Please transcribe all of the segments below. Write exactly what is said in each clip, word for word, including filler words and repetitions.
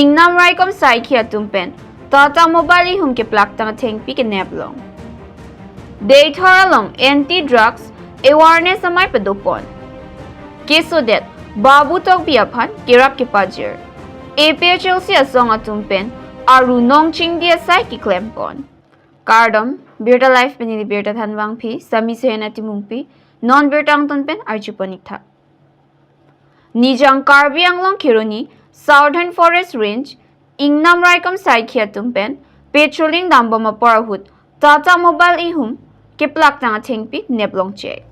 Ingnam raikom saikhi atum pen Tata Mobile ihum keplak tang athengpi kenep long. Deithor along anti drugs awareness amei padopon. Kesodet Babu Tokbi aphan kerap kepajir. A P H L C asong atum pen aru nong chingdi asai keklempon. Kardom, Birta Live pen neli Birta Thanwangpi, Sami Sehena Timungpi, non birta angton pen arjupon ik tha. Nijang Karbi Anglong Kheroni Southern Forest Range, Ingnam raikom saikhi atum pen patrolling dambom apor ahut Tata Mobile ihum keplak tang athengpi nep long chek.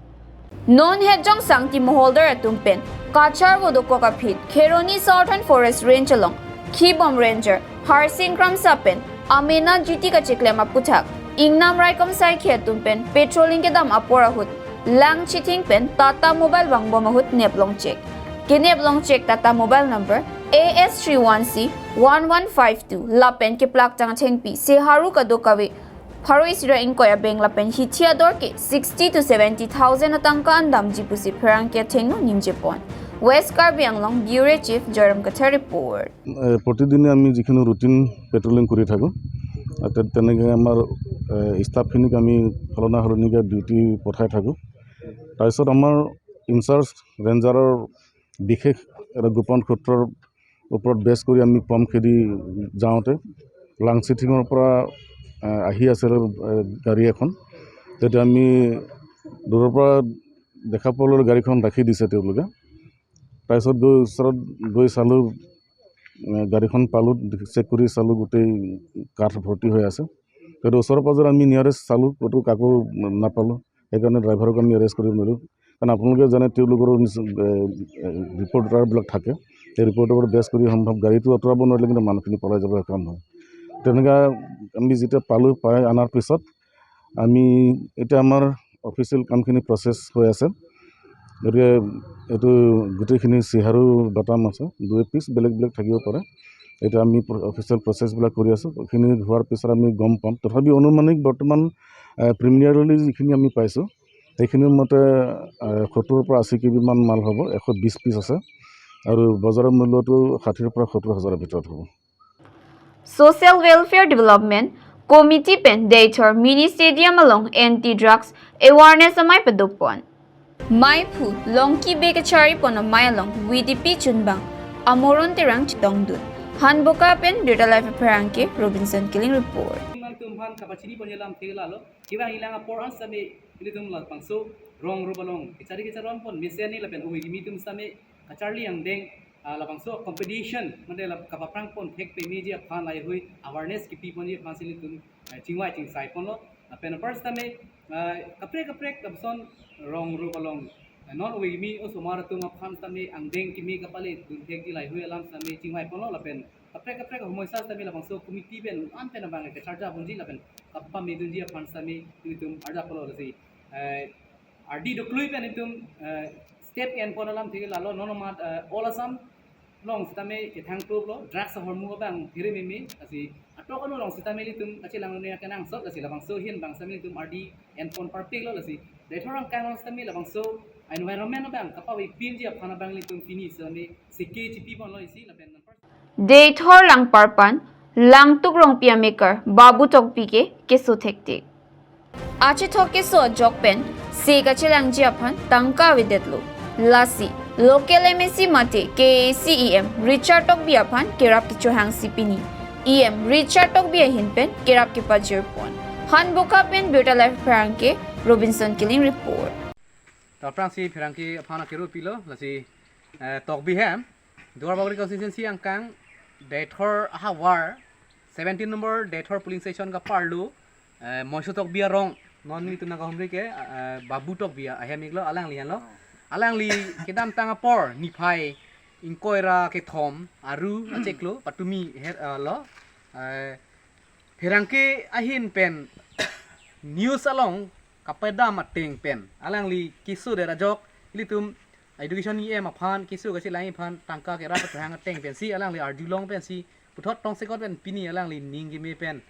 Non het Jongsang Timoholdar atum pen kachar vo dokok aphi Kheroni Southern Forest Range along khibom Ranger Harsing Kramsa pen amena duty kacheklem aputhak Ingnam raikom saikhi atum pen patrolling kedam apor ahut Langchithing pen Tata Mobile vangbom ahut nep long chek. Kenep long chek Tata Mobile number A S three one C one one five two lapen keplak tang athengpi seharu kadokave pharo isi ra ingkoi abeng lapen hithi ador ke sixty to seventy thousand atangka an damji pusi pherangke athengno ningjepon. West Karbi Anglong Bureau Chief Joyram Kathar report. এ, প্ৰতিদিনে আমি যিখিনি routine patrolling কৰি থাকোঁ, আ, তে-, তেনেকে আমাৰ, এ, ষ্টাফখিনিক আমি সলনা সলনিকে ডিউটি পঠাই থাকোঁ। তাৰপিছত আমাৰ ইনচাৰ্জ ৰেঞ্জাৰৰ বিশেষ এটা গোপন সূত্ৰৰ ওপৰত বেছ কৰি আমি পম খেদি যাওঁতে লাংচিথিঙৰ পৰা, এ, আহি আছিলে, এ, গাড়ী এখন। তেতিয়া আমি দূৰৰ পৰা দেখা পোৱা লগে গাড়ীখন ৰাখি দিছে তেওঁলোকে। তাৰপিছত গৈ ওচৰত গৈ চালোঁ, এ, গাড়ীখন পালোঁ, চেক কৰি চালোঁ গোটেই কাঠ ভৰ্তি হৈ আছে। কিন্তু ওচৰে পাজৰে আমি নিয়াৰেষ্ট চালোঁ, ক'তো কাকো নাপালোঁ। সেইকাৰণে ড্ৰাইভাৰক আমি এৰেষ্ট কৰিব নোৱাৰিলোঁ। কাৰণ আপোনালোকে জানে তেওঁলোকৰো নিজ-, এ, এ, ৰিপৰ্টাৰবিলাক থাকে। সেই ৰিপৰ্টৰ ওপৰত বেছ কৰি সম্ভৱ গাড়ীটো আঁতৰাব নোৱাৰিলে কিন্তু মানুহখিনি পলাই যাব সক্ষম হয়। তেনেকা আমি যেতিয়া পালোঁ, পাই অনাৰ পিছত আমি এতিয়া আমাৰ অফিচিয়েল কামখিনি প্ৰচেছ হৈ আছে। গতিকে এইটো গোটেইখিনি চিহাৰু বাটাম আছে, দুই পিচ বেলেগ বেলেগ থাকিব পাৰে। এইটো আমি প্ৰ-, অফিচিয়েল প্ৰচেছবিলাক কৰি আছোঁ। এইখিনি হোৱাৰ পিছত আমি গম পাম। তথাপি অনুমানিক বৰ্তমান, এ, প্ৰিলিমিনাৰীলি যিখিনি আমি পাইছোঁ, সেইখিনিৰ মতে, এ, সত্তৰৰ পৰা আশী কেবিমান মাল হ'ব, এশ বিছ পিচ আছে আৰু বজাৰৰ মূল্যটো ষাঠিৰ পৰা সত্তৰ হাজাৰৰ ভিতৰত হ'ব। Social Welfare Development Committee pen Deithor Mini Stadium along anti drugs awareness amei padopon. Maiphu Longki Bey kacharipon amei along V D P chunbang Amoron Terang chetongdun. Hanboka pen Birta Live pherangke Robinson Killing report. Nangtum aphan kapachiniponji alam thek lalo. Kevang ilang apor an sitame ilitum labangso rong rup along kechari kecharonpon mesen ni lapen ove kimi atum sitame kacharli angdeng, ah, labangso competition mate la kapaprangpon thek pemeji aphan laheihui awareness kipiponji aphan si ilitum, eh, chingvai chingsaiponlo. Lapen apar sitame, eh, kaprek kaprek lapuson rong rup along, eh, non ove kimi osomar atum aphan sitame angdeng kimi kapale dun thekji laheihui alam sitame chingvaiponlo lapen kaprek kaprek homoisa sitame labangso committee pen an pen abang kacharjaponji lapen kapamedunji aphan sitame ilitum arjapolo lasi, eh, ardi doklui pen itum, eh, step enpon alam thek lalo non amat, eh, All Assam along sitame kethang kloplo drugs ahormu abang phere meme lasi atok ano along sitame ilitum kachelang ne kenangsot lasi labangso ahin abang sitame ilitum ardi enpon parpiklo lasi Deithor angkang along sitame labangso environment abang kapavekpinji aphan abang ilitum pini sitame seke chipiponlo isi lapen Deithor Langparpan Langtuk Rongpi amekar Babu Tokbi ke keso thektik. Achethok keso ajok pen se kachelangji aphan tangka avedetlo. Lasi local M A C mate K A A C E M Richard Tokbi aphan kerap kechohangsi pini E M Richard Tokbi ahin pen kerap kepajirpon. Hanboka pen Birta Live pherangke Robinson Killing report. Aphrangsi pherangke aphan akero pilo, lasi, eh, Tokbi hem, Duar Bagori constituency angkang, Deithor ahavar, seventeen number Deithor polling station kaparlo, eh, Moiso Tokbi arong, non nelitum nangkahumri ke, eh, Babu Tokbi ahem iklo, alangli anlo. Alangli kedamtang apor, niphai ingkoi ra kethom, aru acheklo, patumi her, eh, lo, eh, pherangke ahin pen, news along, kapadam ateng pen alangli keso det ajok ilitum education E M aphan keso kachelangji aphan tangka kerap pathang ateng pensi alangli arjulong pensi puthot tongsekot pen pini alangli ning keme pen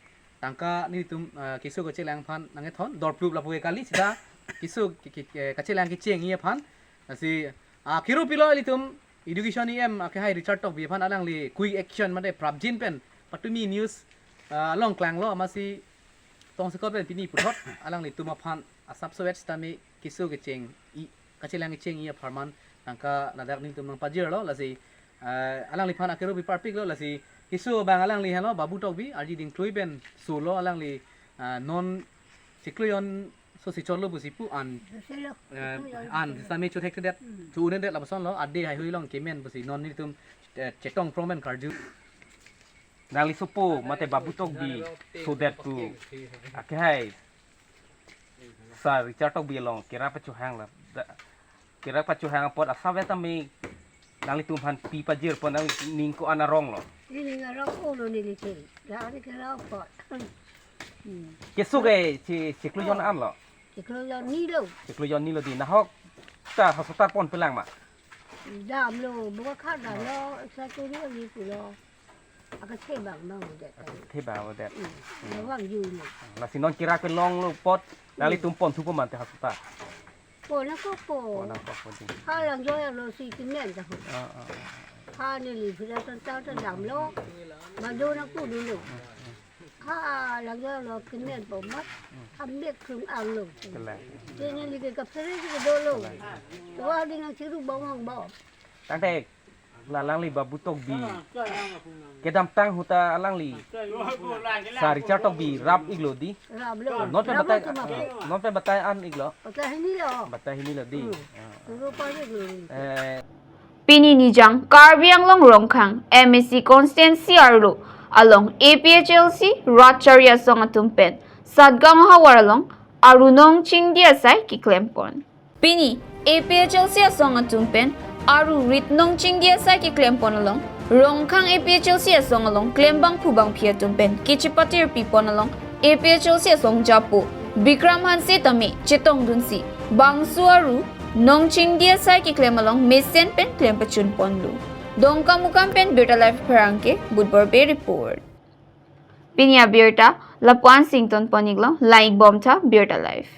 tangka nelitum, ah, keso kachelang aphan nangkethon dorplup lapu kali sita keso ke, ke, ke, kachelang kechengji aphan. Lasi, ah, akero pilo ilitum Education E M akehai Richard Tokbi aphan alangli quick action mate prapjin pen patumi news, ah, along klanglo, amatsi tongsekot pen pini puthot alanglitum aphan asap sowet sitame keso kecheng-i, kachelang kecheng-i apharman tangka ladak nelitum nangpajirlo, lasi, ah, alangliphan akero piparpiklo, lasi keso abang alangli henlo, Babu Tokbi, arji dingklui pen solo alangli, ah, non chiklo jon so si chotlo pusi pu an, Selo. Eh, Selo. An sitame chothekthedet, Hmm. Cho-un'edet lapusonlo, ade haihui along kemen pusi non nelitum, eh, chetong prong pen karju. Nangli sopo mate Babu Tokbi sodet pu akehai Sir Richard Tokbi along kerap pachohang la, da, kerap pachohang apot asap sitame nanglitum aphan pi pajirpon, nangning ko-an aronglo? Nening arong olo neli ke. Dari kerap apot. Hmm. Keso ke chi, chiklo jon anlo? Chiklo jon nilo. Chiklo jon nilo di. Nahok ta hospital ponpelang ma? Damlo, buka kha damlo, sa tu ni ni pulo. Aka thebang bang udet. Thebang udet. Hmm. Bang juni. Lasi non kerap kelonglo apot nanglitum ponthu po mate hospital? Pon nangkokpo. Pon nangkokpo di. Ha lang joya lo si kemen ta. Ah, ah, ah. Ha neli phila tan ta ta damlo. Bang jo nangkok dunlo. Ha lang joya lo kemenpo mat. Ha mek klung anglo. Kela. Neli ke kaphere ke dolo. Wa ding nang chiru bang bang bang. Tangte la alangli Babu Tokbi kedamtang ahut ta alangli Sir Richard Tokbi rap-iklo di. Raplo. Non pen Rap batai, lo tu mapo. Non pen batai an-iklo. Batai hinilo. Batai hinilo di. Hmm. Ah. Turu pari dulu. Eh. Pini Nijang Karbi Anglong Rongkhang M A C constituency arlo along A P H L C rat chari asong atum pen Satgaon havar along aru nong chingdi asai keklempon. Pini A P H L C asong atum pen aru rit nong chingdi asai keklempon along Rongkhang A P H L C asong along klembangphu bangphi atum pen kechepatirpipon along A P H L C asong japo Bikram Hanse tame chetongdunsi bangso aru nong chingdi asai keklem along mesen pen klem pachunponlo. Dongkamukam pen Birta Live pherangke Budbor Bey report. Pini abirta lapu-an si ingtonpon-iklo, lang-ikbomtha Birta Live.